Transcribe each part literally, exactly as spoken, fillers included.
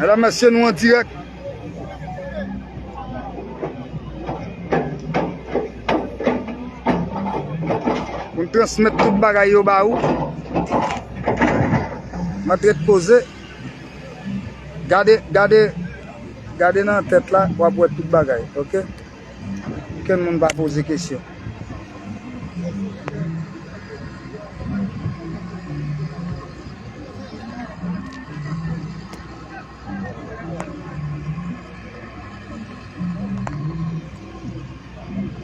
Medam, mesye, nou an dirèk. Pou n transmèt tout bagay yo ba ou. M ap ret poze. Gade, gade, gade nan tèt la, w ap wè tout bagay, oke? Okenn moun pa poze kesyon.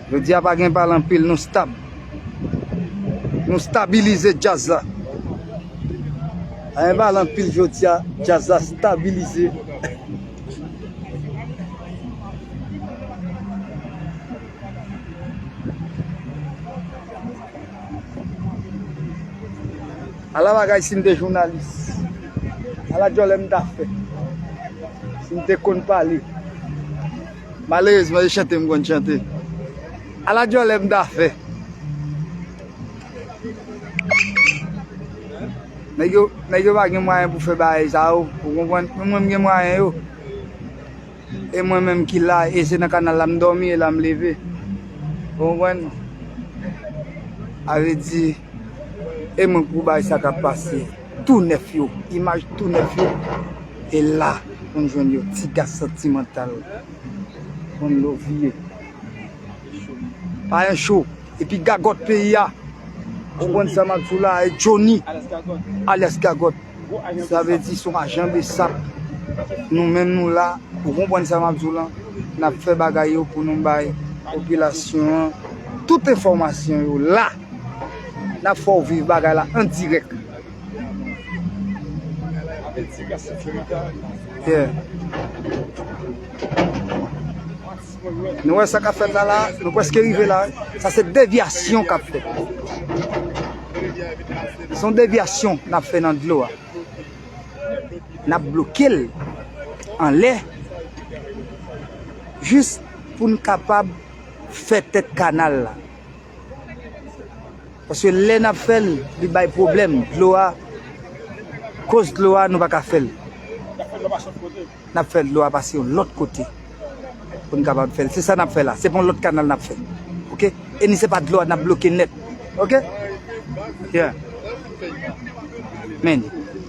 Jodi a pa gen pale anpil, nou stab. Nou stabilize djaz la. Pa gen pale anpil jodi a, djaz la stabilize. Ala bagay si m te jounalis. Ala djòlè m ta fè. Si m te konn pale. Malerezman, e chante m konn chante. Ala djòlè m ta fè. Nèg yo, nèg yo pa gen mwayen pou fè bagay sa yo. Ou konprann? Men mwen, m gen mwayen yo. E mwen menm ki la, e se nan kanal la m dòmi, e la m leve. Ou konprann? A vle di, e mwen k pou bay sa k ap pase. Tou nèf yo, imaj tou nèf yo. E la, pou n jwenn yo, ti gas santimantal. Konn lo vye. Pa yon cho. Epi gagòt peyi a. Ou konprann sa m ap di w la, e Johnny, alyas Gagòt. Sa vle di se yon ajan besap. Nou menm nou la, ou konprann sa m ap di w lan. N ap fè bagay yo pou nou bay popilasyon an tout enfòmasyon yo la. N ap fè w viv bagay la an dirèk. Yeah. Nou wè sa k ap fèt la la, nou prèske rive la. Sa se devyasyon k ap fèt. Se yon devyasyon n ap fè nan dlo a. N ap bloke l anlè. Jis pou n kapab fè tèt kanal la. Paske lè n ap fè l, li bay pwoblèm. Dlo a, koz dlo a, nou pa ka fè l. N ap fè dlo a pase yon lòt kote. Pou n kapab fè l. Se sa n ap fè la. Se pa yon lòt kanal n ap fè. Oke? E ni se pa dlo a n ap bloke nèt. Oke? Yeah. Men,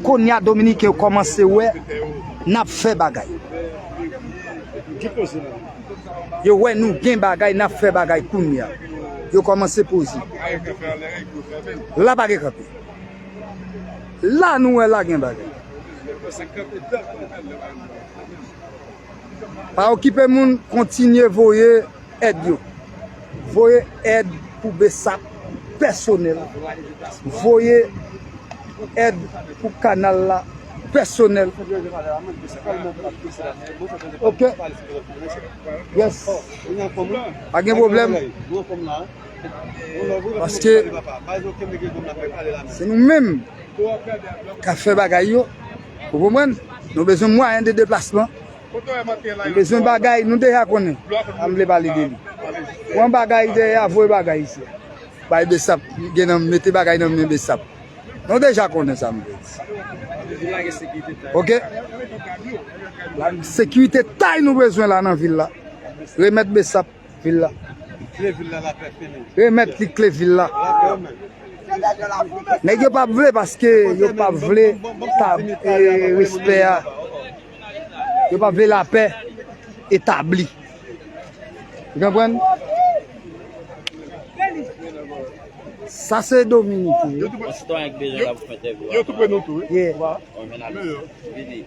kounye a Dominiken yo kòmanse wè n ap fè bagay. Yo wè nou gen bagay, n ap fè bagay kounye a. Yo kòmanse poze. La pa gen kanpe. La nou wè la gen bagay. Pa okipe moun, kontinye voye èd yo. Voye èd pou besap pèsonèl. Voye èd pou kanal la pèsonèl. Oke. Yes. Pa gen pwoblèm. Paske se nou menm k ap fè bagay yo. Ou konprann? Nou bezwen mwayen de deplasman. Nou bezwen bagay, nou deja konnen. Sa m vle pale de li. Pran bagay dèyè a, voye bagay isi. Bay besap, gen nan, mete bagay nan men besap. Nou deja konnen sa m vle di. Oke? La, sekirite tay nou bezwen la nan vil la. Remèt besap vil la. Kle vil la, lapè fini. Remèt li kle vil la. Lapè, men. Nèg yo p ap vle paske yo p ap vle tab, e, respè a. Yo p ap vle lapè etabli. Ou konprann? Sa se Dominiken yo. Yon sitwayen ki bezwen la pou fè entèvyou a. Yo tou pre nou tou, wi. Yeah. Yon jounalis. Vini.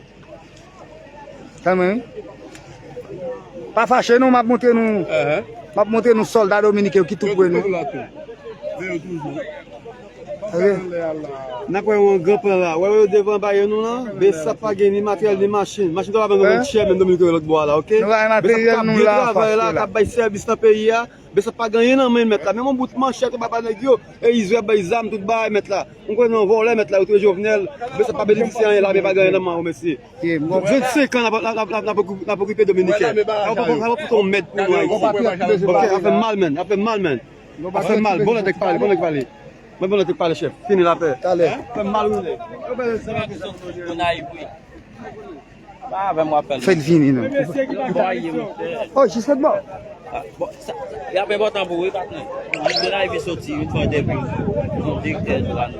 Kanmenm, wi. Pa fache non, m ap montre nou, m ap montre nou sòlda dominiken yo ki tou pre nou. Yo tou pre nou la tou. Men yo toujou. Ok. N ap wè yon gran plan la. Wè yo devan bagay nou lan. Besap pa gen ni materyèl ni machin. Machin ta pa ban nou yon chè menm dominiken yo lòt bò a la, ok? Nou pa gen materyèl nou la, fache la. Besap k ap byen travay la, k ap bay sèvis nan peyi a. Besap pa gen anyen nan men mèt la. Menm yon bout manchèt yo pa ba nèg yo. E Izrèl bay zam, tout bagay mèt la. M konnen yon vòlè mèt la, yo touye Jovenel. Besap pa benefisye anyen la, men pa gen anyen nan men w, mesye. Vennsenk an n ap, n ap, n ap, n ap okipe Dominiken. Sa pa, sa pa fout yon mèd pou nou Ayiti. Ok, sa fè mal, menn. Sa fè mal, menn. Sa fè mal. Bon lòt nèg pale, bon lòt nèg pale. Mwen bon lòt nèg pale, chèf. Fini lapè. Talè. Sa fè mal, wi, nèg. Fè l vini, non. Oh, jis lòt bò. Ah, bon, sa, y ap enpòtan pou ou, wi, patnè. Mwen te leve soti yon fwa de pou yon direktè dwàn.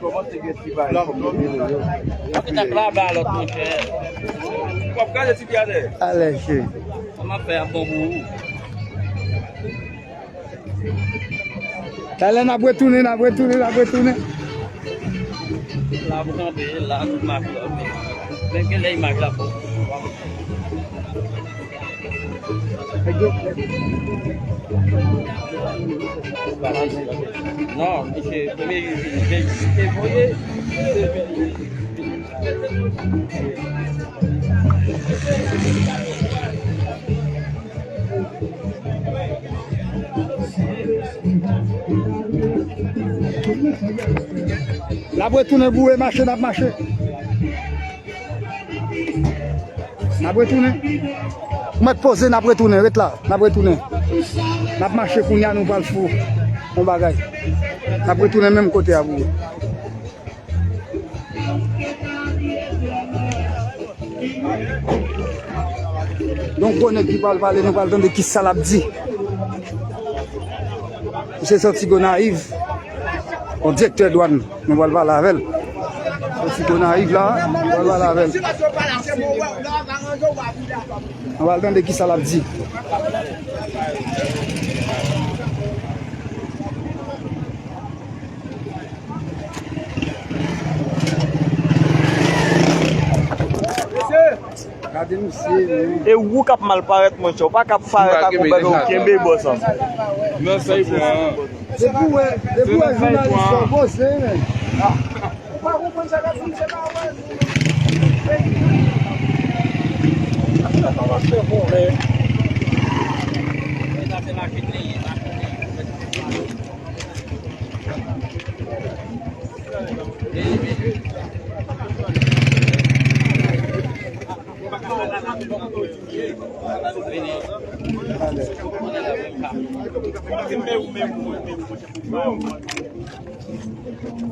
Kòmanse gen ti bagay. Mwen te blabla lòt, monchè. W ap gade ti pye atè. Alè, cheri. Sa m ap fè ap bon pou ou. Talè n ap retounen, n ap retounen, n ap retounen. La pou kanpe, la tout mache la. Menm gen lè imaj la fò. Non, misye, premye jou vini, vini, te voye. N ap retounen boure, mache, n ap mache. N ap retounen. Ou mèt poze, n ap retounen. Ret la, n ap retounen. N ap mache kounye a, nou pral fou yon bagay. N ap retounen menm kote a boure. Donk, gwo nèg ki pral pale, nou pral tande kisa l ap di. Misye soti Gonayiv, yon direktè dwàn, nou pral pale avè l. Soti Gonayiv la, nou pral pale avè l. Nou pral tande kisa l ap di. Gade misye, men. E ou k ap mal parèt, monchè. Ou pa ka parèt ak yon bèl, ou kenbe bòs an. Nan sa y pran an. Depi w wè, depi w wè jounalis yo poze, men. Ou pa konprann sa k ap di, se pa wè.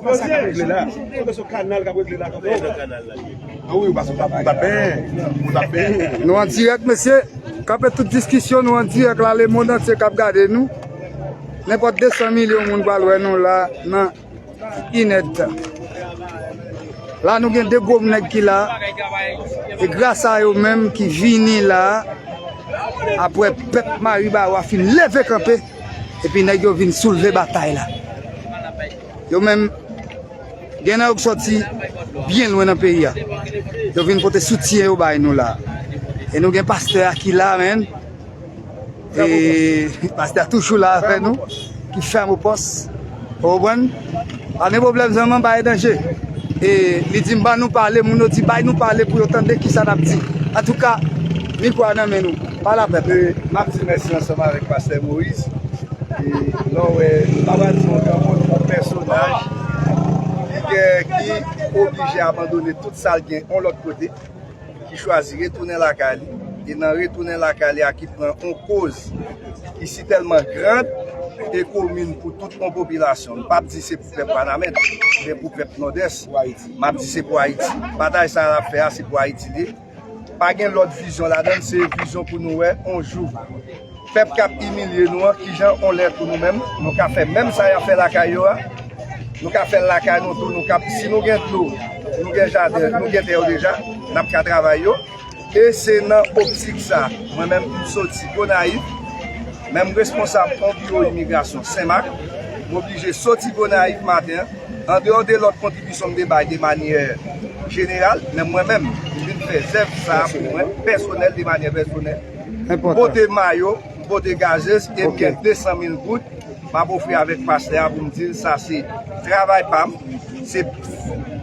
Sa k ap regle la? Sa k ap regle la? Ah wi, ou pa sou tap, ou tap benyen. Ou tap benyen. Nou an dirèk, mesye. Kanpe tout diskisyon, nou an dirèk la, lemonn antye k ap gade nou. Nenpòt de san milyon moun pral wè nou la nan inèdtan. La, nou gen de gwo nèg ki la, e gras a yo menm ki vini la, apre pèp Maribawa fin leve kanpe, epi nèg yo vin soulve batay la. Yo menm, gen nan yo k sòti byen lwen nan peyi a. Yo vin pote soutyen yo bay nou la. E nou gen pastè a ki la, menn. E pastè a toujou la avè nou, ki fèm o pòs. Ou konprann? Pa gen pwoblèm, zanmi, pa gen danje. E li di m, "Ban nou pale," moun yo di, "Bay nou pale pou yo tande kisa n ap di." Antouka, mikwo a nan men nou. Pale a pèp la. E m ap di mèsi ansanm avèk pastè Moïse. E lè w wè, m pa pral di yon granmoun, yon pèsonaj ki, ki oblije abandone tout sa l gen yon lòt kote, ki chwazi retounen lakay li, e nan retounen lakay li a ki pran yon koz ki si tèlman gran e komin pou tout yon popilasyon. M p ap di se pou pèp Wanament, men pou pèp Nòdès. M ap di se pou Ayiti. Batay sa a l ap fè a, se pou Ayiti li ye. Pa gen lòt vizyon ladan l, se vizyon pou nou wè yon jou pèp k ap imilye nou an, kijan on lè tou nou menm, nou ka fè menm sa y ap fè lakay yo a, nou ka fè l lakay nou tou, nou ka, si nou gen dlo, nou gen jaden, nou gen tè yo deja, n ap ka travay yo. E se nan optik sa, mwen menm m soti Gonayiv, men m responsab yon biwo imigrasyon Senmak, m oblije soti Gonayiv maten an, andeyò de lòt kontribisyon m te bay de manyè jeneral, men mwen menm, m vin fè zèv sa a pou mwen, pèsonèl, de manyè pèsonèl. M pote mayo, m pote gazez, e m gen de san mil goud m ap ofri avèk pastè a pou m di l sa se travay pa m, se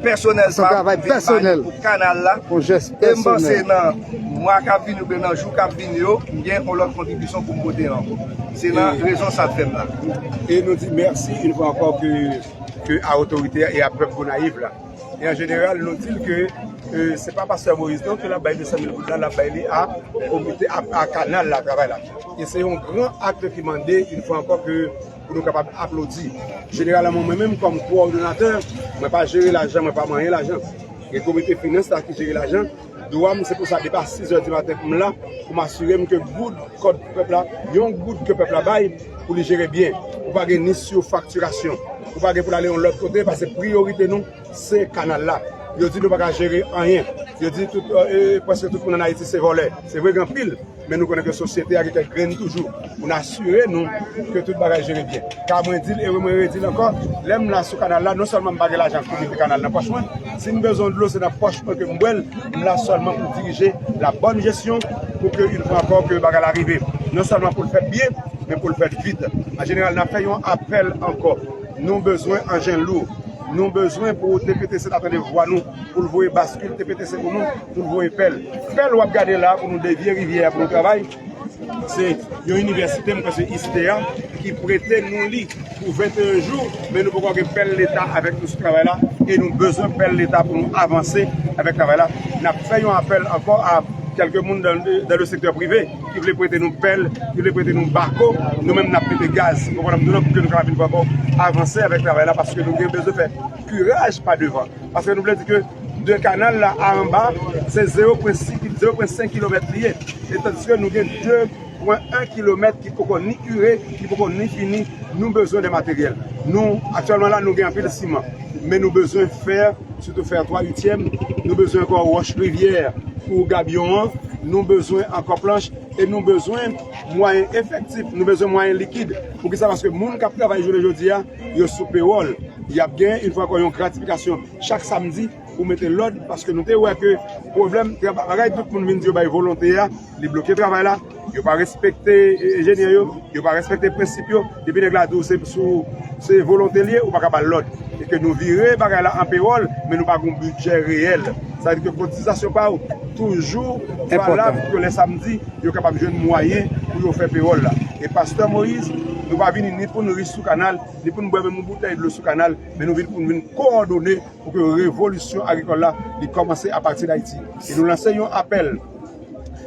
pèsonèl pa m pou kanal la. E m panse nan mwa k ap vini oubyen nan jou k ap vini yo, m gen yon lòt kontribisyon pou m pote ankò. Se nan rezon sa k fè m la. E nou di mèsi yon fwa ankò ke, ke a otorite a e a pèp Gonayiv la. E an jeneral, nou di l ke, e, se pa pastè Moïse non ke l ap bay de san mil goud la, l ap bay li a komite a, a kanal la, travay la. E se yon gran ak ki mande yon fwa ankò ke pou nou kapab aplodi. Jeneral, mwen menm kòm kowòdonatè, mwen pa jere lajan, mwen pa manyen lajan. Gen komite finans la ki jere lajan. Dwa m se pou sa depi a sis è di maten pou m la, pou m asire m ke goud kòb pèp la, yon goud ke pèp la bay, pou li jere byen. Ou pa gen ni sou faktirasyon. Ou pa gen pou l ale yon lòt kote, paske priyorite nou, se kanal la. Yo di nou pa ka jere anyen. Yo di tout, e, e, prèske tout moun ann Ayiti se vòlè. Se vre, gen anpil, men nou konnen ke sosyete a gen kèk grenn toujou. Pou n asire nou ke tout bagay jere byen. Ka mwen di l, e mwen redi l ankò, lè m la sou kanal la, non sèlman m pa gen lajan pou mete kanal nan pòch mwen, si m bezwen dlo, se nan pòch mwen ke m bwè l, m la sèlman pou dirije la bòn jesyon, pou ke yon fwa ankò ke bagay la rive. Non sèlman pou l fèt byen, men pou l fèt vit. An jeneral, n ap fè yon apèl ankò. Nou bezwen anjen lou. Nou bezwen pou T P T C ta tande vwa nou, pou l voye baskil T P T C pou nou, pou l voye pèl. Pèl w ap gade la pou nou devye rivyè a pou nou travay, se yon inivèsite, m panse I S T A, ki prete nou li pou venteyen jou, men nou poko gen pèl Leta avèk nou sou travay la, e nou bezwen pèl Leta pou nou avanse avèk travay la. N ap fè yon apèl ankò a kèlke moun dan, dan le sektè prive ki vle prete nou pèl, ki vle prete nou bako, nou menm n ap mete gaz, konprann m di w, pou ke nou kapab vin ankò avanse avèk travay la, paske nou gen bezwen fè kiraj pa devan. Paske nou vle di ke de kanal la a anba, se zewo pwen senk, zewo pwen senk kilomèt li ye. E tandiske nou gen de pwen en kilomèt ki poko ni ure, ki poko ni fini, nou bezwen de materyèl. Nou, aktyèlman la, nou gen anpil siman, men nou bezwen fè, sitou fè twa uityèm, nou bezwen ankò wòch rivyè pou gabyon an, nou bezwen ankò planch, e nou bezwen mwayen efektif, nou bezwen mwayen likid. Poukisa? Paske moun k ap travay jounen jodi a, yo sou pewòl. Y ap gen, yon fwa ankò, yon gratifikasyon chak samdi pou mete lòd, paske nou te wè ke pwoblèm, bagay tout moun vin di yo bay volonte a, li bloke travay la, yo pa respekte, e, enjenyè yo, yo pa respekte prensip yo, depi nèg la di w se sou, se volonte l ye, ou pa ka ba l lòd. E ke nou vire bagay la an pewòl, men nou pa gen yon bidjè reyèl. Sa vle di ke kotizasyon pa w toujou valab pou ke lè samdi, yo kapab jwenn mwayen pou yo fè pewòl la. E pastè Moïse, nou pa vini ni pou n ri sou kanal, ni pou n bwè menm yon boutèy dlo sou kanal, men nou vin pou n vin kowòdone pou ke revolisyon agrikòl la, li kòmanse apati d Ayiti. E nou lanse yon apèl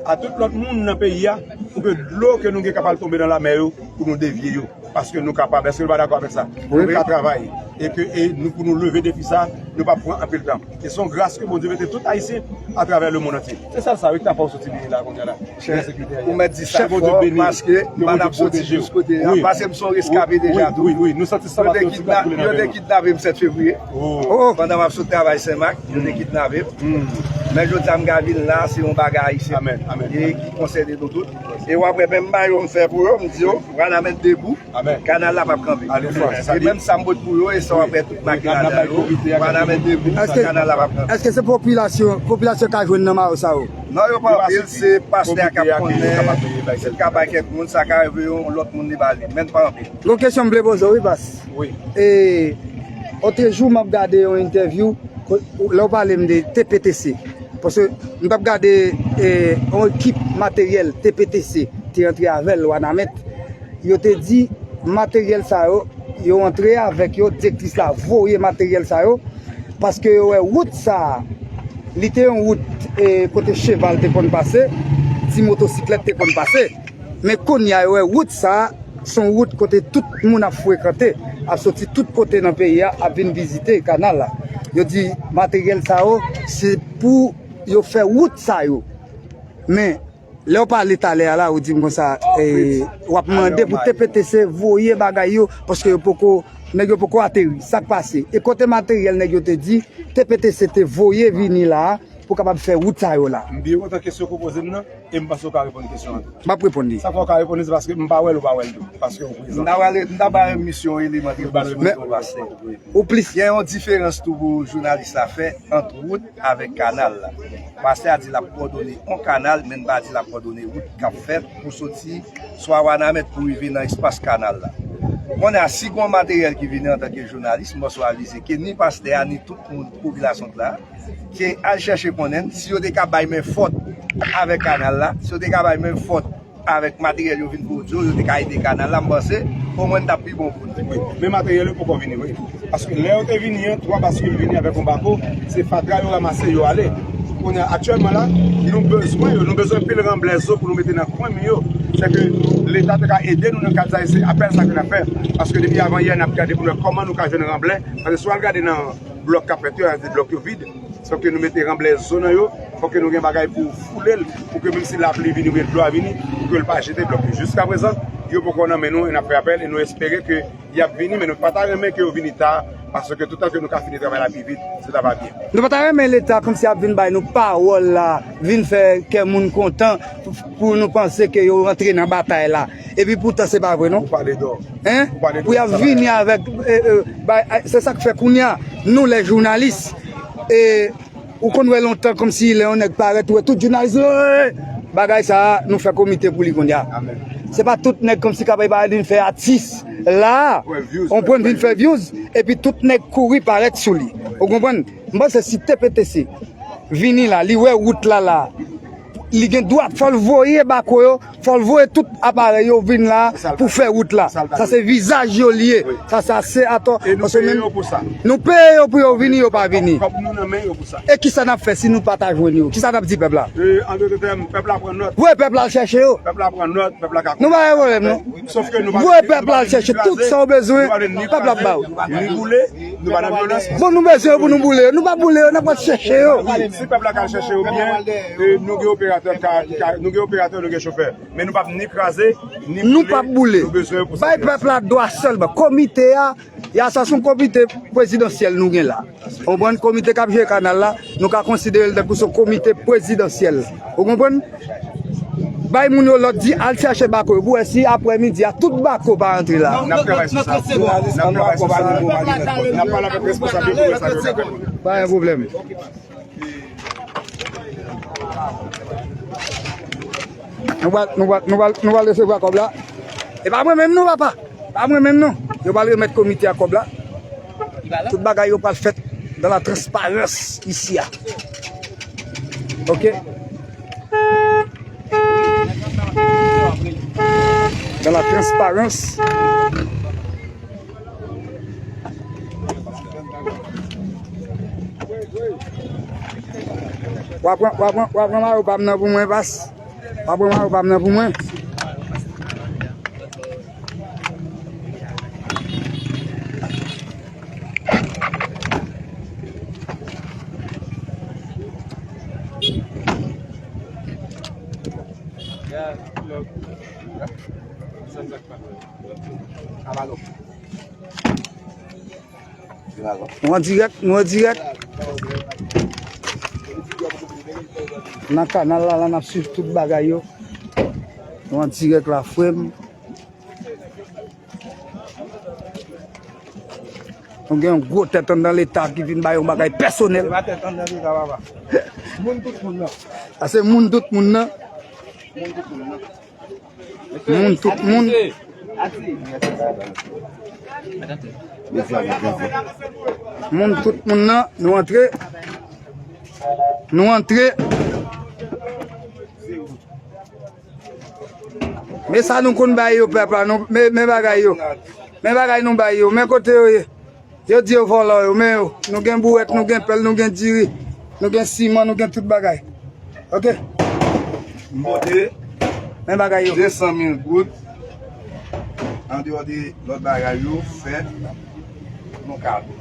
a tout lòt moun nan peyi a, pou ke dlo ke nou gen k ap al tonbe nan lamè yo, pou nou devye yo. Paske nou kapab. Èske nou pa dakò avèk sa? Nou ka travay. E ke, e nou, pou nou leve defi sa, nou p ap pran anpil tan. E se yon gras ke Bondye mete tout Ayisyen atravè lemonn antye. Se sèl sa, wi, k ta fè w soti vini la, kounye a la. Chèf, ou mèt di sa fò, paske m pa t ap soti jis kote a, paske m se yon reskape deja tou. Yo te kidna-, yo te kidnape m sèt fevriye. Pandan m ap sot travay Senmak, yo te kidnape m. Men jodi a m ka vin la, se yon bagay Ayisyen e ki konsène nou tout. E w ap wè menm mayo m fè pou yo, m di yo, Wanament debou, kanal la p ap kanpe. E menm sa m pot pou yo, e sa w ap wè tout makinadan yo, Wanament debou, kanal la p ap kanpe. Èske se popilasyon, popilasyon ka jwenn nan mayo sa yo? Non, yo pa anpil, se pastè a k ap konnen, si l ka bay kèk moun, sa ka rive yon lòt moun li ba li, men pa anpil. Gon kesyon m vle poze w, wi, pas. E, otrejou, m ap gade yon entèvyou, ko-, lè w pale m de T P T C. Paske m t ap gade, e, yon ekip materyèl T P T C te antre avè l, Wanament. Yo te di materyèl sa yo, yo antre avèk yo, direktris la voye materyèl sa yo, paske yo wè wout sa a, li te yon wout, e, kote cheval te konn pase, ti motosiklèt te konn pase. Men kounye a, yo wè wout sa a, se yon wout kote tout moun ap frekante, ap soti tout kote nan peyi a, ap vin vizite kanal la. Yo di materyèl sa yo, se pou yo fè wout sa yo. Men, lè w pale talè a la, ou di m konsa, e, w ap mande pou T P T C voye bagay yo, paske yo poko, nèg yo poko ateri. Sa k pase? E kote materyèl nèg yo te di, T P T C te voye vini la a, pou kapab fè wout sa yo la? M byen kontan kesyon ke w poze m nan, e m panse w ka reponn kesyon an tou. M ap reponn li. Sa fè w ka reponn li, se paske m pa wè l, ou pa wè l tou, paske ou prezan. M ta pral, m ta bay misyon eleman tribal pou mwen, pastè. Ou plis. Gen yon diferans tou pou jounalis la fè ant wout avèk kanal la. Pastè a di l ap kòdone yon kanal, men l pa di l ap kòdone wout k ap fèt pou soti swa Wanament pou rive nan espas kanal la. Kounye a, si gon materyèl ki vini antanke jounalis, m pral avize ke ni pastè a, ni tout moun popilasyon la, ke al chèche konnen si yo te ka bay men fòt avèk kanal la, si yo te ka bay men fòt avèk materyèl yo vin pwodui, yo te ka ede kanal la, m panse omwen t ap pi bon pou nou. Wi, men materyèl yo poko vini, wi. Paske lè yo te vini an, twa baskil vini avèk yon bako, se fatra yo ranmase, yo ale. Kounye a, aktyèlman la, nou bezwen yo, nou bezwen pil ranblè zo pou nou mete nan kwen mi yo. Sèke Leta te ka ede nou nan kad sa, e se apèl sa ke n ap fè. Paske depi avan yè, n ap gade pou n wè kòman nou ka jwenn ranblè. Paske si w al gade nan blòk k ap fèt yo, se blòk yo vid. Fòk ke nou mete ranblè zo nan yo, fòk ke nou gen bagay pou foule l, pou ke menm si lapli vini oubyen dlo a vini, pou ke l pa jete blòk yo. Jiskaprezan, yo poko nan men nou, e n ap fè apèl, e nou espere ke y ap vini, men nou pa ta renmen ke yo vini ta, paske toutan ke nou ka fini travay la pi vit, se ta va byen. Nou pa ta renmen Leta kòmsi ap vin bay nou pawòl la, vin fè kè moun kontan, pou nou panse ke yo rantre nan batay la. Epi poutan se pa vre non. Ou pale dò. Hein? Ou pale dò. Pou y ap vini avèk, e, e, bay, se sa k fè kounye a, nou lè jounalis, e, ou konn wè lontan kòmsi lè yon nèg parèt, ou wè tout jounalis, "Hey!" Bagay sa a, nou fè komite pou li kounye a. Amèn. Se pa tout nèg kòmsi k ap vin fè atis la, ou konprann, vin fè views, epi tout nèg kouri parèt sou li. Ou konprann? M panse si T P T C vini la, li wè wout la la, li gen dwa, fò l voye bako yo, fò l voye tout aparèy yo vin la pou fè wout la. Sa se vizaj yo li ye. Sa se ase atò. Paske menm nou peye yo pou yo vini, yo pa vini. Kòb nou nan men yo pou sa. E kisa n ap fè si nou pa ta jwenn yo? Kisa n ap di pèp la? E, an dout tèm, pèp la pran nòt. Voye pèp la al chèche yo. Pèp la pran nòt, pèp la ka konprann. Nou pa gen pwoblèm non. Voye pèp la al chèche tout sa w bezwen, pèp la ap ba w. Ni boule, nou pa nan vyolans. Bon, nou bezwen yo pou nou boule yo. Nou pa boule yo, n ap al chèche yo. Si pèp la ka al chèche yo byen, e, nou gen operatè, nou gen operatè, nou gen chofè. Men nou p ap ni kraze, ni boule. Nou p ap boule. Nou bezwen yo pou sa. Bay pèp la dwa sèlman. Komite a, ya sa se yon komite prezidansyèl nou gen la. Ou konprann? Komite k ap jere kanal la, nou ka konsidere l tankou se yon komite prezidansyèl. Ou konprann? Bay moun yo lòd, di al chèche bako yo pou wè si aprèmidi a tout bako pa rantre la. N ap travay sou sa. N ap travay sou sa. N ap pale avèk responsab yo pou wè sa yo ka fè. Pa gen pwoblèm. Nou pral, nou pral, nou pral, nou pral resevwa kòb la. E pa mwen menm non, papa. Pa mwen menm non. Yo pral remèt komite a kòb la. Tout bagay yo pral fèt dans la transparence isi a. Ok? Dans la transparence. W a pran, w a pran, w a pran mayo pa m nan pou mwen, pas. W a pran mayo pa m nan pou mwen. Nou an dirèk, nou an dirèk. Nan kanal la, la n ap swiv tout bagay yo. Nou an dirèk la, frè m. Nou gen yon gwo tèt anndan Leta ki vin bay yon bagay pèsonèl. Se pa tèt anndan Leta, papa. Moun tout moun nan. A se moun tout moun nan. Moun tout moun nan. Moun tout moun. Moun tout moun nan, nou antre. Nou antre. Men sa nou konn bay yo, pèp la, nou, men, men bagay yo. Men bagay nou bay yo, men kote yo ye. Yo di yo vòlò yo, men yo. Nou gen bouwèt, nou gen pèl, nou gen diri, nou gen siman, nou gen tout bagay. Ok? M pote men bagay yo. De san mil goud, andeyò de lòt bagay yo, fè nou kado.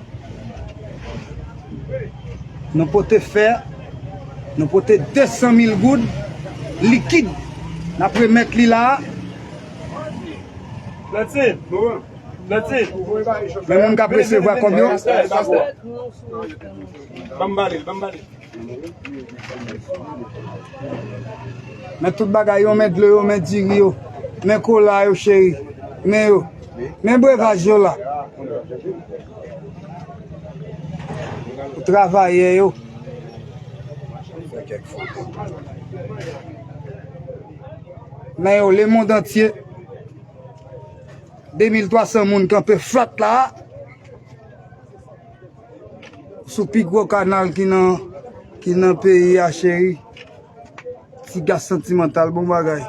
Nou pote fè, nou pote de san mil goud likid. N ap remèt li la a. Klotid, Klotid. Men moun k ap resevwa kòb yo. Pastè, pastè. Ban m bale l, ban m bale l. Men tout bagay yo, men dlo yo, men diri yo, men kola yo, cheri. Men yo. Men brevaj yo la. Pou travayè yo. Men yo, lemonn antye. De mil twa san moun kanpe flat la. Sou pi gwo kanal ki nan, ki nan peyi a, cheri. Ti gas santimantal, bon bagay.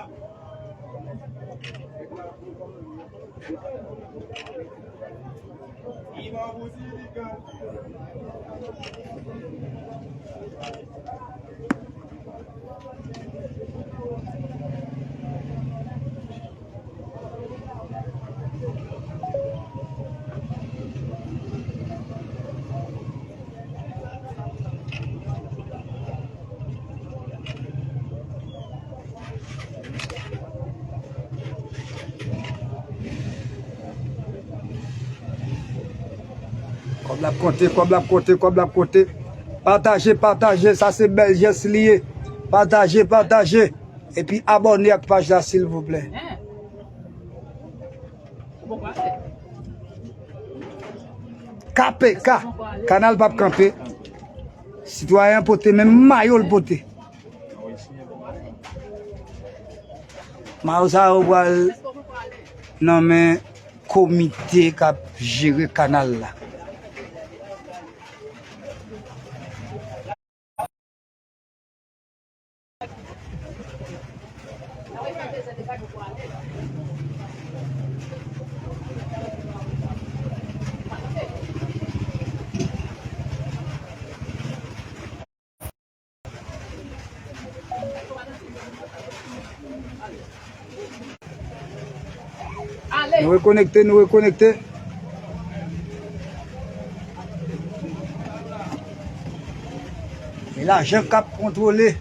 Kòb la ap konte, kòb la ap konte, kòb la ap konte. Pataje, pataje, sa se bèl jès li ye. Pataje, pataje. Epi abòne ak paj la, silvouplè. K P K, Kanal p ap kanpe. Sitwayen an pote, menm mayo l pote. Mayo sa yo pral nan men komite k ap jere kanal la. Nou rekonekte, nou rekonekte. E lajan k ap kontwole.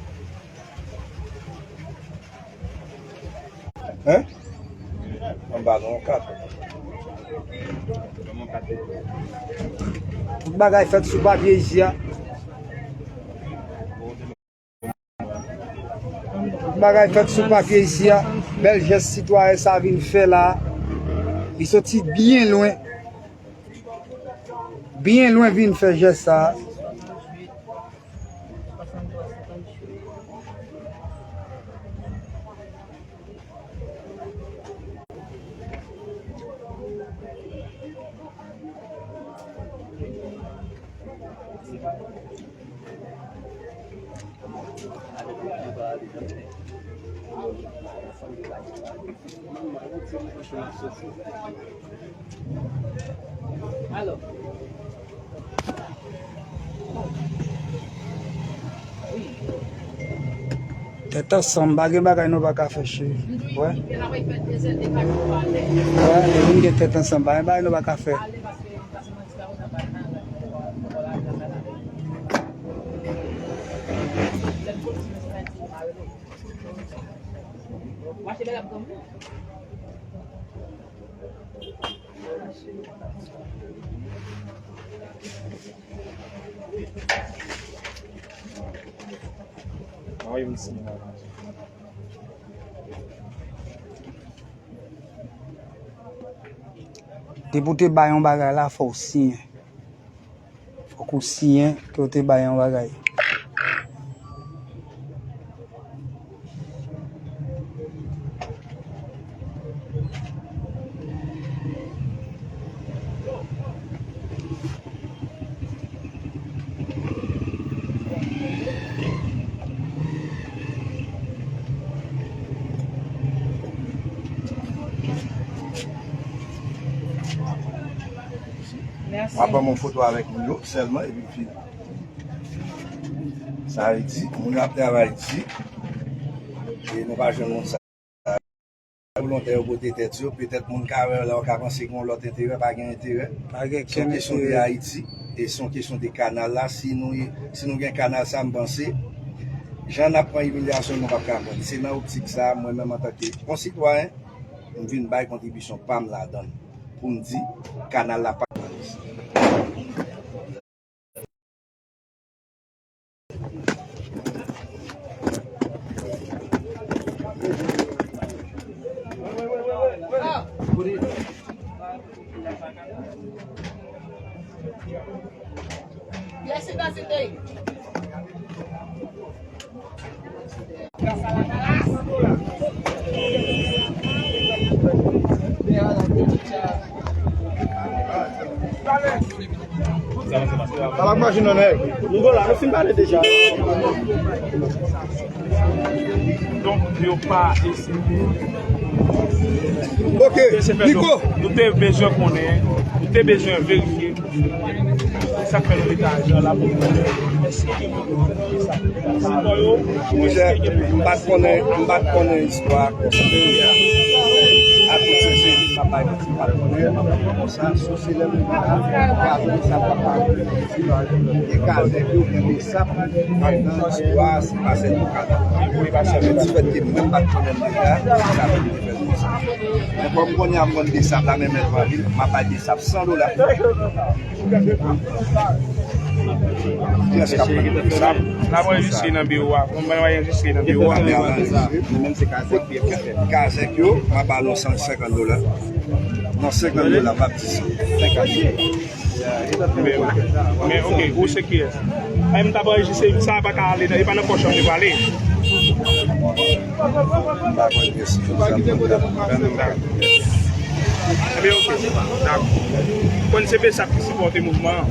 Hein? Anba non kat. Tout bagay fèt sou papye isi a. Tout bagay fèt sou papye isi a. Bèl jès sitwayen sa vin fè la. Li soti byen lwen. Byen lwen vin fè jès sa. Tèt ansanm, pa gen bagay nou pa ka fè, cheri. Wè. Wè, nou gen tèt ansanm, pa gen bagay nou pa ka fè. Depi w te bay yon bagay la, fò w siyen. Fòk ou siyen ke w te bay yon bagay. Mèsi. M ap pran yon foto avèk moun yo sèlman epi m fini. Sa vle di, moun yo ap travay di, e nou pa jwenn moun sa. Volontè yo pote tèt yo, petèt moun ka wè la, yo ka panse gen yon lòt enterè, pa gen enterè. Pa gen okenn enterè. Se yon kesyon de Ayiti, e se yon kesyon de kanal la. Si nou, si nou gen kanal sa, m panse, jan n ap pran imilyasyon, nou p ap ka pran. Se nan optik sa, mwen menm antanke yon sitwayen, m vin bay kontribisyon pa m ladan l, pou m di, kanal la pa Yes, it doesn't take. Grâce à la grâce. Ap mache nan nèg. Nou la, nou fin pale deja. Donk, yo pa eseye. Ok, Niko. Nou te bezwen konnen, nou te bezwen verifye. Se sa k fè nou mete ajan la pou nou konnen èske gen moun ki sipò yo. Monchè, m pa t konnen, m pa t konnen istwa konsa. Akoz se, se, m pa bay manti, m pa t konnen konsa. Sou se lè m vin la, gade sa papa. Gen kazèk yo, gen Besap, anndan istwa, se pa sèlman kazèk. Men di fèt ke mwen m pa t konnen deja, sa vin te fè konsa. Men kòm kounye a m konn Besap la, men mèt m anvi, m ap bay Besap san dola. Kiyès k ap pran Besap? N ap anrejistre nan biwo a. Kòm n ap anrejistre nan biwo a. Kazèk yo, m ap ba nou san senkant dola. Non, senkant dola, m ap di san. Senkant dola. Men, men, ok, ou se kiyès? Ay, m t ap anrejistre, sa pa ka ale, e pa nan pòch an li prale. Ebyen, ok, dakò. Konn se Besap ki sipòte mouvman an.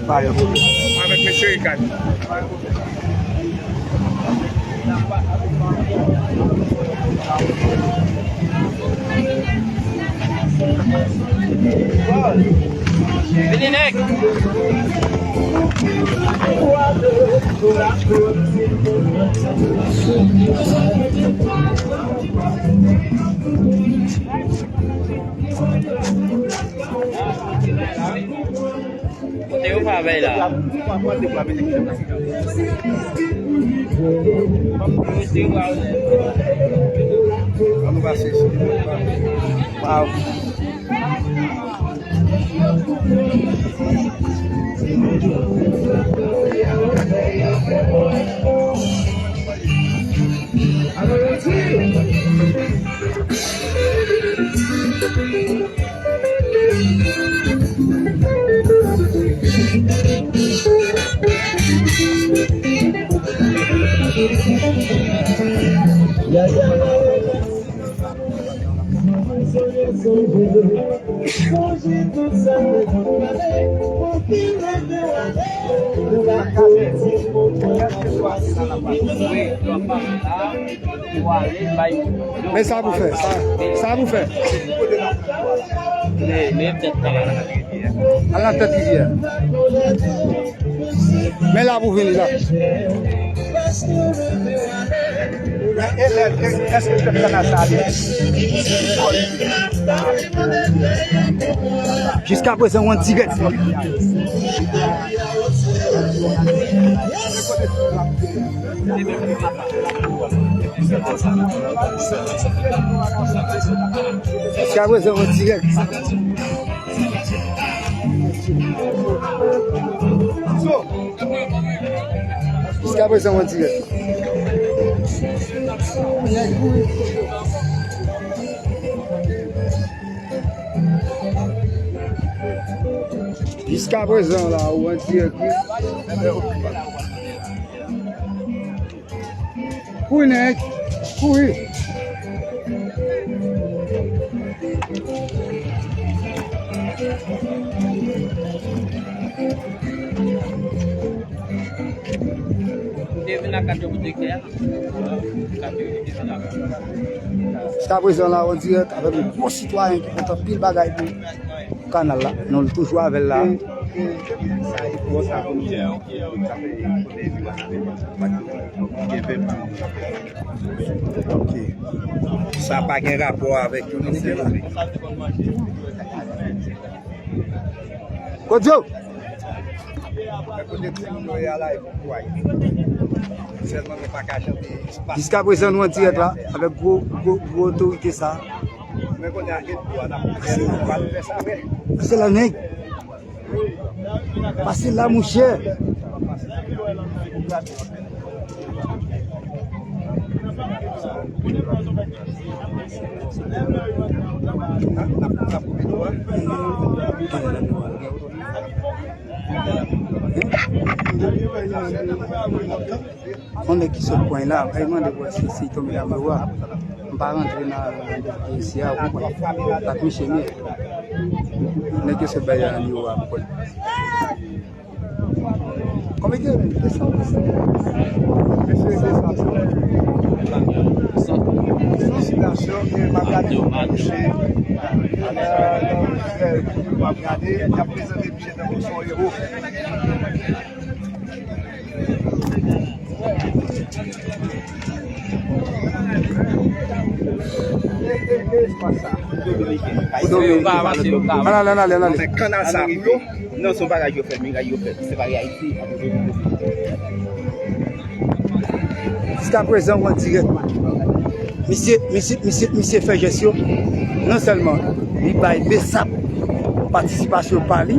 Avèk mesye Ricardo. Vini, nèg. Kote yo pa vèy la? Ann pase isit. Waw. Men sa pou fè, sa, sa pou fè. Al nan tèt rivyè. Men la pou vini la. Jiskaprezan, w an dirèk. Jiskaprezan, w an dirèk. Jiskaprezan, w an dirèk. Jiskaprezan la, ou an dirèk, wi. Kouri, nèg. Kouri. Ou te vin ak kat yo pou direktè a? Kat yo te vin ak. Jiskaprezan la, an dirèk avèk yon gwo sitwayen ki konn anpil bagay pou kanal la. Nou toujou avè l la. Ok. Sa pa gen rapò avèk yo, non. Kodyo! Sèlman nou pa ka chante espas. Jiskaprezan, nou an dirèk la, avèk gwo, gwo, gwo otorite sa. Men kounye a, Edou a, n ap fè sa vre. Pase la, nèg. Pase la, monchè. Yon nèg ki sot kwen la, ay mande pou èske si tonbe nan biwo a. M pa rantre nan isi a, ou konprann. Ak misye li. Nèg yo sot bay nan biwo a, ou konprann. Konbyen ki rele? Desann, desann. Mesye, desann. Felisitasyon, e m ap gade pou touche. M ap gade, y ap prezante misye tankou se yon ewo. Ann ale, ann ale, ann ale. Kanal sa pou yo. Non, se yon bagay yo fè, miray yo fè. Se bagay Ayiti. Jiskaprezan, w an dirèk. Misye, misye, misye, misye fè jès yo. Non sèlman li bay BSAP patisipasyon pa li,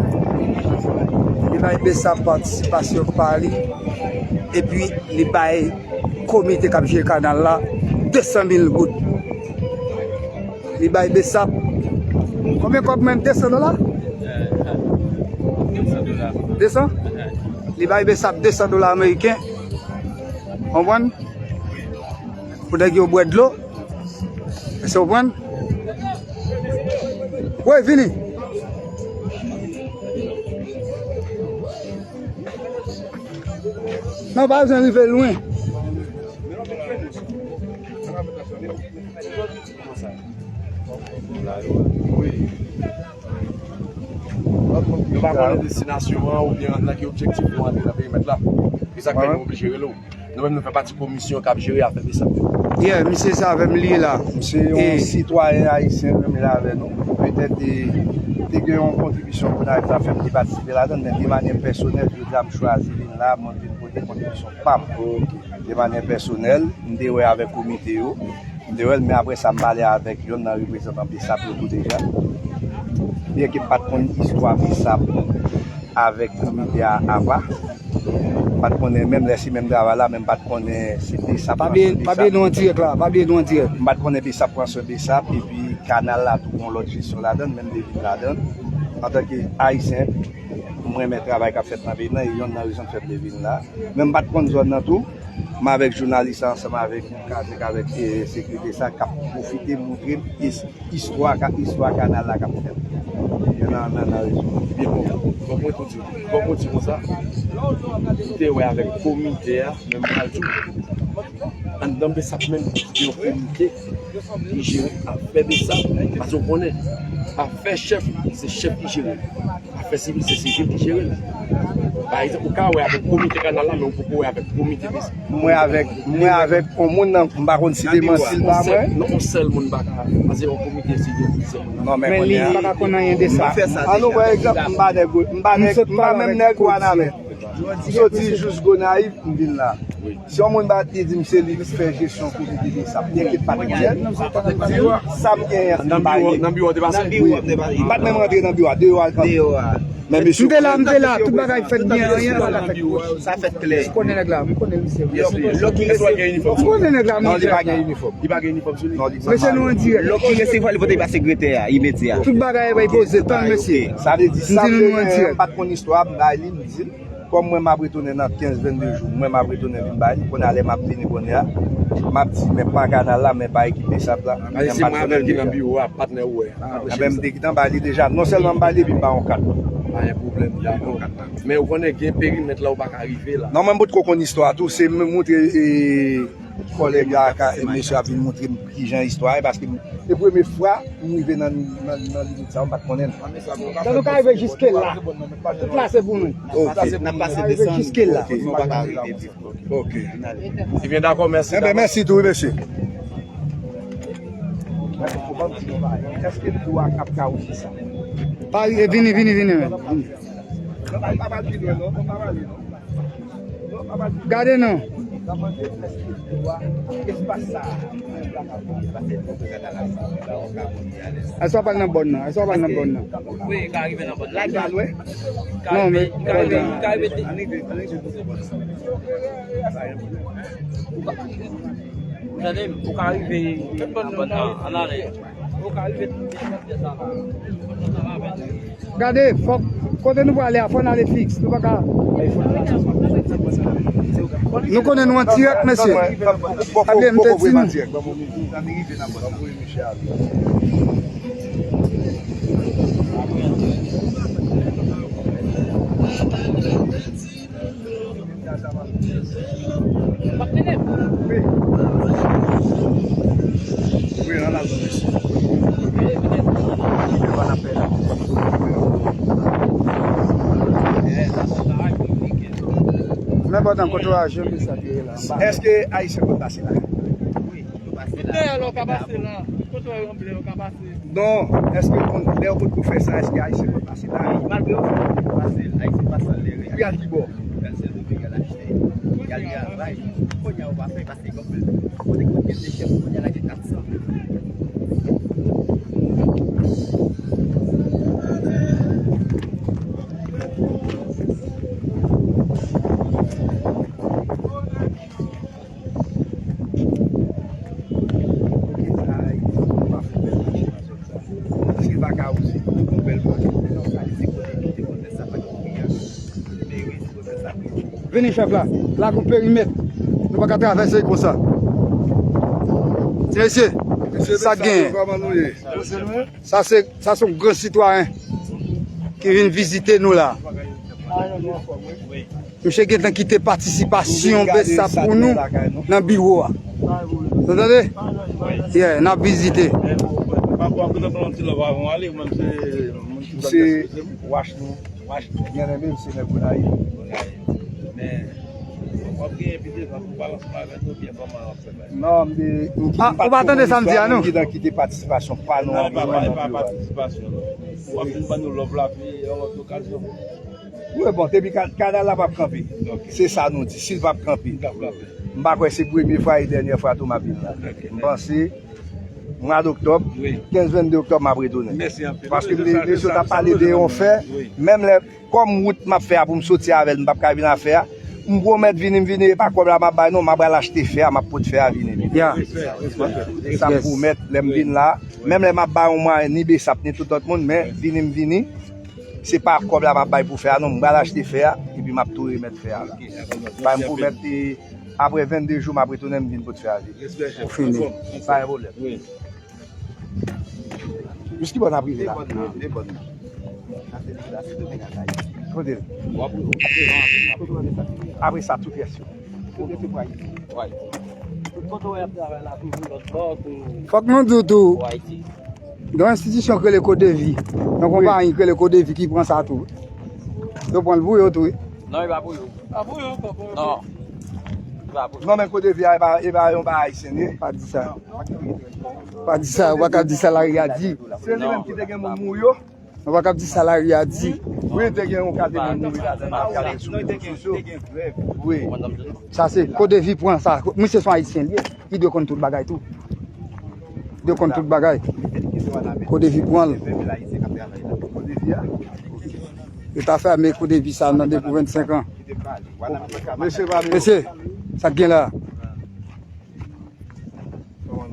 li bay BSAP patisipasyon pa li, epi li bay komite k ap jere kanal la de san mil goud. Li bay BSAP. Konbyen kòb menm? De san dola? De san? Li bay BSAP de san dola ameriken. Konprann? Pou nèg yo bwè dlo. Èske w konprann? Wi, vini. Non, pa bezwen rive lwen. Wi. Nou pa konnen destinasyon an oubyen nan ki objektif nou antre nan perimèt la. E sa k fè nou oblije rele w. Nou menm nou fè pati komisyon k ap jere afè BSAP yo. Yeah, misye se avè m li ye la. M se yon sitwayen ayisyen menm jan avè nou. Petèt e, te gen yon kontribisyon Gonayiv ta fè, m te patisipe ladan l, men de manyè pèsonèl, jodi a m chwazi vin la, mwen vin pote kontribisyon pa m. De manyè pèsonèl, m te wè avèk komite yo, m te wè l, men apre sa, m pale avèk yonn nan reprezantan BSAP yo tou deja. Byenke m pa t konn istwa BSAP avèk komite a apa, m pa t konnen menm lè se menm travay la, men m pa t konnen se BSAP. Pa bliye, pa bliye nou an dirèk la, pa bliye nou an dirèk. M pa t konnen BSAP pran swen BSAP, epi kanal la tou gon lòt jesyon ladan l, men m te vin ladan l. Antanke Ayisyen, m renmen travay k ap fèt nan peyi m nan, e yonn nan rezon k fè m te vin la. Men m pa t konn zòn nan tou. M avèk jounalis la ansanm avèk yon kazèk avèk, e, sekirite sa k ap pwofite montre m is-, istwa ka-, istwa kanal la k ap fèt. Nan, nan, nan rezo. Byen bon. Bon, mwen tou di, bon, mwen di konsa. M te wè avèk komite a, men m pral di w, anndan BSAP menm, gen yon komite ki jere afè BSAP. Paske w konnen, afè chèf, se chèf ki jere. Afè sivil, se sivil ki jere l. Pa egzanp, ou ka wè avèk komite kanal la, men ou poko wè avèk komite BSAP. M wè avèk, m wè avèk yon moun nan, m pa konn site m an, si l pa mwen. Non, yon sèl moun pa ka, paske yon komite, se yon sèl moun. Non, men kounye a, m pa ka konn anyen de sa. An nou pran egzanp, m pa nèg, m pa nèg, m pa menm nèg Wanament. M soti jous Gonayiv, m vin la. Si yon moun pa t di m se li ki fè jesyon komite BSAP, byenke l pa t konnen, sa m genyen an, se m pa li. Nan biwo w te pase? Wi. M pa t menm rantre nan biwo a, deyò a l kanpe. Men mesye, m te la, m te la, tout bagay fèt byen, anyen pa ka fèt. Sa fèt klè. M konnen nèg la, m konnen misye. Lòt ki rete, m konnen nèg la, non, li pa gen inifòm. Li pa gen inifòm sou li. Non, li pa. Mesye, nou an dirèk. Lòt ki resevwa, li pote ba sekretè a, imedya. Tout bagay bay poze, tann mesye. Sa vle di, sa m te genyen an, m pa t konn istwa a, m bay li, m di l. Kòm mwen m ap retounen nan kenz, vennde jou, mwen m ap retounen vin bay li. Kounye a lè m ap vini kounye a, m ap di, men pa kanal la, men pa ekip BSAP la. Paske se mwen avè l ki nan biwo a, patnè ou wè. Enben, m te gentan bay li deja. Non sèlman m bay li, epi m ba yon kat. Pa gen pwoblèm, dakò. Men ou konnen gen perimèt la ou pa ka rive la. Non, mwen m potko konn istwa a tou, se m montre, e, kòlèg la, ka, mesye ap vin montre m kijan istwa a ye, paske m, se premye fwa m rive nan, nan, nan limit sa, m pa t konnen l. Sa nou ka rive jiske la. Tout la se pou nou. Ok. N ap pase desann, jiske la. Ok. Nou pa ka rive pi. Ok. Ebyen, dakò, mèsi. Enben, mèsi tou, wi, mesye. Èske dlo a k ap kawouse sa? Pa, e, vini, vini, vini, men. Vini. Gade non. Èske w pral nan bòn nan? Èske w pral nan bòn nan? Wi, ka rive nan bòn nan. Non, men, ka rive, ka rive. Ou ka rive nan bòn nan, ann ale. Ou ka rive nan bòn nan. Gade, fòk, kote nou prale a, fò n ale fiks. Nou pa ka. Nou konnen nou an dirèk, mesye. Pabye, m te di nou. Men pòtan kote w a, jan de sa te ye la. Èske Ayisyen konn pase la? Tout dèyè la, w ka pase la. Tout kote w anble, w ka pase. Non, èske w konn, lè yo potko fè sa, èske Ayisyen konn pase la? Malgre yo fè pase, Ayisyen pase anlè. Epi al ki bò? Al sèvi, al achte, al travay. Kounye a, yo pa fè. Kote k ap gen de chèf, kounye a la gen kat san. Se pa ka ou se yon bèl bagay. Vini chèf la. La gon perimèt. Nou pa ka travèse konsa. Ti mesye, sa k genyen? Sa se, sa se yon gran sitwayen ki vin vizite nou la. Misye gentan kite patisipasyon besap pou nou nan biwo a. Ou tande? Yeah, n ap vizite. Se wach nou. Wach nou. Byeneme m, se nèg Gonayiv. Men, w ap genyen pi devan pou pale ansanm avè nou, byen kòman w ap fè bagay. Non, m de, m ki- Ah, ou pa tande sa m di a, non? M gentan kite patisipasyon pa nou. Non, e pa, e pa patisipasyon, non. W ap vin ban nou love la, pi yon lòt okazyon. Wi, bon, depi ka- kanal la p ap kanpe. Se sa nou di, si l p ap kanpe. M pa kwè se premye fwa e dènyè fwa tou m ap vin la. M panse mwa doktòb, kenz, vennde oktòb, m ap retounen. Paske m te, mesye t ap pale de yon fè, menm lè, kòm wout m ap fè a pou m soti avè l, m p ap ka vin a fè a. M pwomèt vini, m vini, e pa kòb la m ap bay non, m ap al achte fè a, m ap pot fè a vini. Se sa m pwomèt lè m vin la. Menm lè m ap bay yon mwayen, ni besap, ni tout lòt moun, men vini, m vini. Se pa kòb la m ap bay pou fè a non, m pral achte fè a, epi m ap tou remèt fè a la. Bay m pwomèt, e, apre vennde jou, m ap retounen, m vin pot fè a vini. Ou fini. Pa gen pwoblèm. Jis ki bò n ap rive la? Kote l? Apre sa, tout rès yo. Tout kote w ap travay la, toujou lòt bò, tou. Fòk nou di w tou, gen yon enstitisyon k rele Kodevi. Yon konpayi k rele Kodevi ki pran sa tou. Yo pran l pou yo tou, wi. Non, e pa pou yo. Pa pou yo, pa pou yo. Non. E pa pou yo. Non, men Kodevi a, e pa, e pa yon bagay ayisyen, li. Pa di sa. Pa di sa, ou pa ka di sa lari a di. Se li menm ki te gen moun mou yo. Nou pa kab di sa lari a di. Wi, te gen yon kalite moun mouri ladan l, y ap gade sou rezo sosyo. Wi. Sa se Kodevi pran sa. Misye se yon ayisyen li ye. Li dwe konn tout bagay tou. Li dwe konn tout bagay. Kodevi pran l. Yo ta fèmen Kodevi sa nan depi vennsenk an. Mesye, sa k gen la?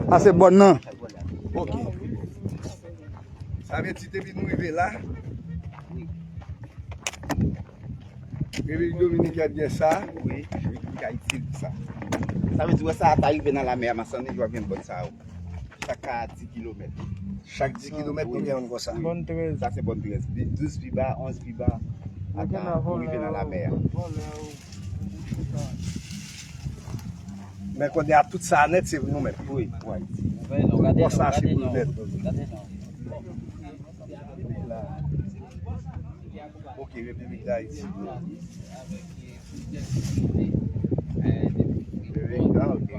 Sa se bòn nan. Ok. Sa vle di depi nou rive la, Repiblik Dominikèn gen sa. Wi, Repiblik Ayiti gen sa. Sa vle di wè sa ta rive nan lamè a, Masanni, w ap jwenn bòn sa yo. Chak ka di kilomèt. Chak di kilomèt, konbyen moun konsa? Bòn trèz. Sa se bòn trèz. Douz pi ba, onz pi ba. Ata pou rive nan lamè a. Men kounye a tout sa nèt se pou nou menm. Wi, wi. Konsa se pou nou nèt. Ok, Repiblik Dayiti.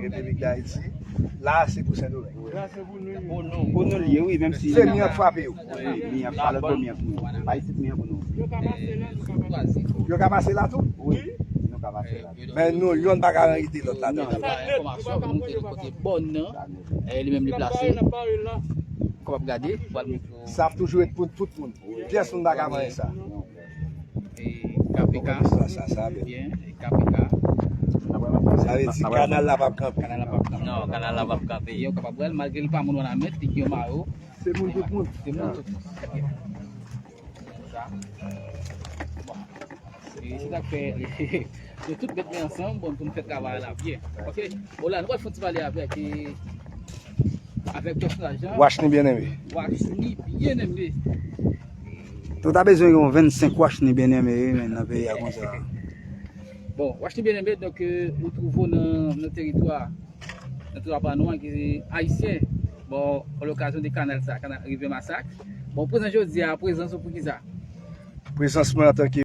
Repiblik Dayiti. La se pou Sendomeng. Pou nou l ye, wi, menm si. Se mi an k frape yo. Wi, mi an, pa lòt bò mi an pou yo. Pa isit mi an pou nou. Yo ka pase la tou? Wi, nou ka pase la. Men nou, yonn pa ka anrete lòt la. Non, se pa enfòmasyon pou nou te kote bòn nan. E li menm li plase. Ou kapab gade, w ap montre w. Sa ap toujou ret pou tout moun. Pyès moun pa ka manyen sa. E K P K. Sa, sa, sa, byen. Byen, e K P K. Sa vle di kanal la p ap kanpe. Kanal la p ap kanpe. Non, kanal la p ap kanpe. Yo kapab wè l, malgre li pa moun Wanament, li gen yon mayo. Se moun tout moun. Se moun tout moun. Sa. Bon. E se sa k fè, nou tout met men ansanm, bon, pou nou fè travay la byen. Ok? Bon, la, nou pral fè yon ti pale avèk, e, avèk pèsonaj lan. Wachni Byeneme. Wachni Byeneme. Nou ta bezwen yon vennsenk Wachni Byeneme, wi, men nan peyi a konsa. Bon, Wachni Byeneme, donk, e, ou twouve w nan, nan teritwa, nan teritwa pa nou an, ki se ayisyen. Bon, o lokazyon de kanal sa, kanal Rivyè Masak. Bon, prezans jodi a, prezans ou pou kisa? Prezans mwen antanke